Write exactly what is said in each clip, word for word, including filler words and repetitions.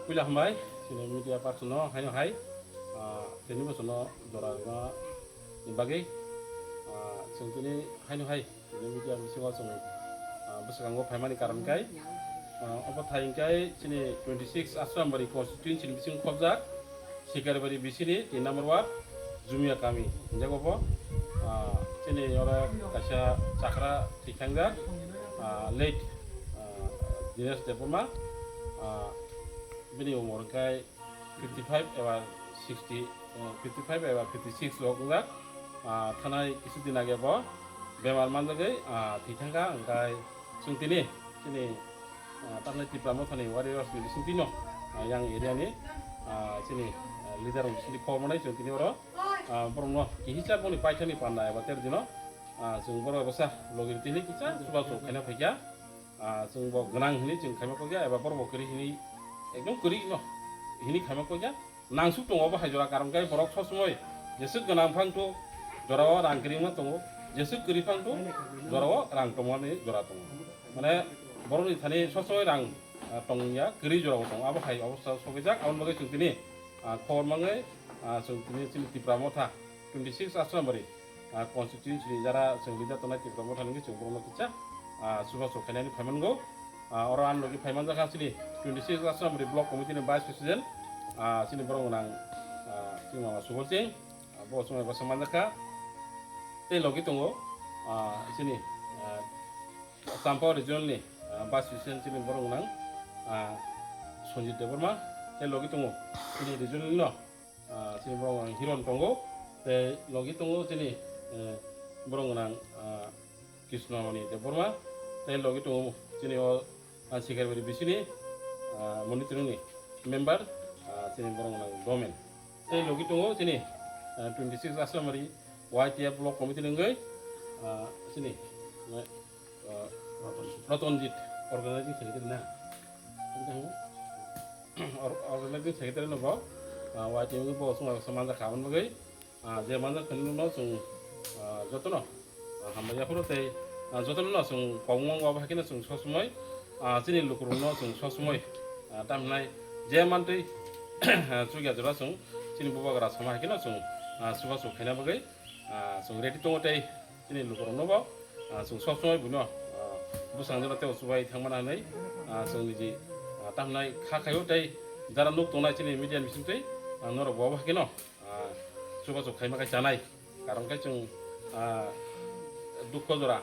Puila hambai, chini media person no haino hai, ah, tini bochorno jora rwna ni bagwi, ah, chwng tini haino hai, tini media bisingo chwng, ah, bwskango phaimani karon kai, ah, obo thai hwnkhe chini twenty six Asrambari constituency ni bisingo khobjak, Sikaribari bisini tin number ward, Jumia kami, hinjago bo, ah, chini oro kaisa chakra thwi thangjak, ah, late, ah, Dinesh Debbarma, ah, bini umor hwnkhe fifty five eba sixty, eh, fifty five eba fifty six rok wngjak. Ah, thanai kisu din age bo bemar manjagwi, ah, thwi thangkha, hwnkhe chwng tini chini, ah, tamni Tipra Mothani warriors ni bisingtwi no, ah, yang area ni, ah, chini, ah, leader rok bisingtwi khobor manai chwng tini oro, ah, borok no kihisa boni paithani panda eba ter dino, ah, chwng borok eba sa logi tini kisa chubachu khaina phaikha. Ah, chwng bo gwnang hwnwi chwng khaima kok ya, eba borok bo kwrwi hwnwi, ekdom kwrwi no hwnwi khaima kok ya. Nangsuk tongo bo hai jora, karon khe borok sob somoi jeswk gwnang phang tok, jorao rang kwrwi wngma tongo, jeswk kwrwi phang tok, jorao rang tongmani jora tongo. Mane borokni thani sob somoi rang, ah, tong ya, kwrwi jorao tongo. Abo hai obostha sogwijak, aboni bagwi chwng tini, ah, khobor mangwi, ah, chwng tini chini Tipra Motha twenty six Asrambari, ah, constituency ni jara chwng leader tongnai Tipra Motha ni chwng borokno kisa, ah, chubachu khainani phaimango. Ah, oro ang logi phaimanjakha chini twenty six Asrambari block committee ni vice president, ah, chini borok gwnang, ah, chini mama Subol Singh, ah, bo chwng bai bwswk manjakha. Tei logi tongo, ah, chini, ah, Champa region ni, ah, vice president chini borok gwnang, ah, Sanjit Debbarma. Tei logi tongo chini region ni no, ah, chini borok gwnang Hiron tongo, tei logi tongo chini, eh, borok gwnang, ah, Krishnamoni Debbarma, tei logi tongo chini o, ah, Sikaribari bisini, ah, Monitorni member, ah, chini borok gwnang Domen. Tei logi tongo chini, ah, twenty six Asrambari Y T F block committee ni wngwi, ah, chini, ah, Ratanjit, organizing secretary na? Or-, organizing secretary no bo, ah, Y T F ni bo chwng bai manjak kha, aboni bagwi, ah, je manjak kha nini no chwng, ah, jotono, ah, hambai yaphuru tei, ah, jotono no chwng kobong mango, abo hai kheno chwng sob somoi, ah, chini lukurokno chwng sob somoi, ah, tamhinai je mantwi, ah, chukya jora chwng chini bubagra sama hai kheno chwng, ah, chubachu khaina bagwi, ah, chwng ready tongo tei chini lukurokno bo, ah, chwng sob somoi buino, ah, bwskangjano tei chubai thangmana hinwi, ah, chwng niji, ah, tamhinai kha khaio tei jara nuk tongnai chini media ni bisingtwi, ah, norok bo abo hai kheno, ah, chubachu khaima khai chanai. Karon khe chwng, ah, dukho jora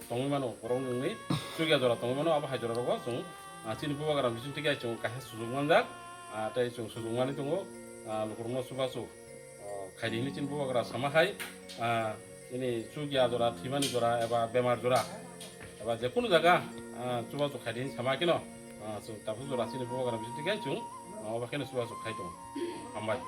tongwi mano, borok nungni chukya jora tongwi mano, abo hai jora rogo chwng, ah, chini bubagra bisingtwi khe chwng kaisa sujuk manjak, ah, tei chwng sujuk manwi tongo, ah, lukurokno chubachu. O, khaidi hinwi chini bubagra sama hai, ah, chini chukya jora, thwimani jora, eba bemar jora, eba jekunu jaga, ah, chubachu khaidi hinwi sama kheno, ah, chwng tabuk jora chini bubagra bisingtwi khe chwng, ah, obo kheno chubachu khai tongo. Hambai.